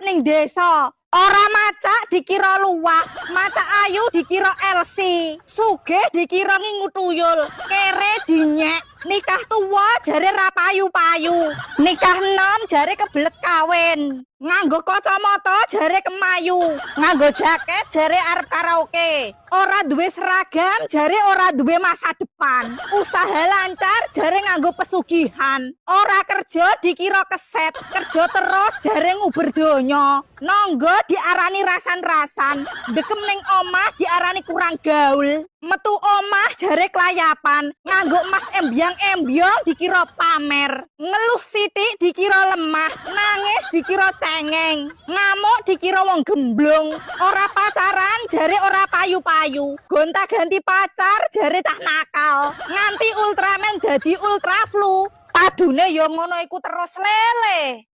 ning desa. Ora macak dikira luwak, macak ayu dikira LC, sugih dikira ngingu tuyul, kere dinyek, nikah tuwa jare ra payu-payu, nikah enom jare kebelet kawin, nganggo kacamata jare kemayu, nganggo jaket jare arep karaoke, ora duwe seragam jare ora duwe masa depan, usaha lancar jare nganggo pesugihan, ora kerja dikira keset, kerja terus jare nguber donya, nonggo diarani rasan-rasan, dekem ning omah diarani kurang gaul, metu omah jare kelayapan, nganggo emas embyang-embyong dikira pamer, ngeluh sithik dikira lemah, nangis dikira cengeng, ngamuk dikira wong gemblung, ora pacaran jare ora payu-payu, gonta-ganti pacar jare cah nakal, nganti Ultraman dadi ultra flu, padune ya ngono iku terus lele.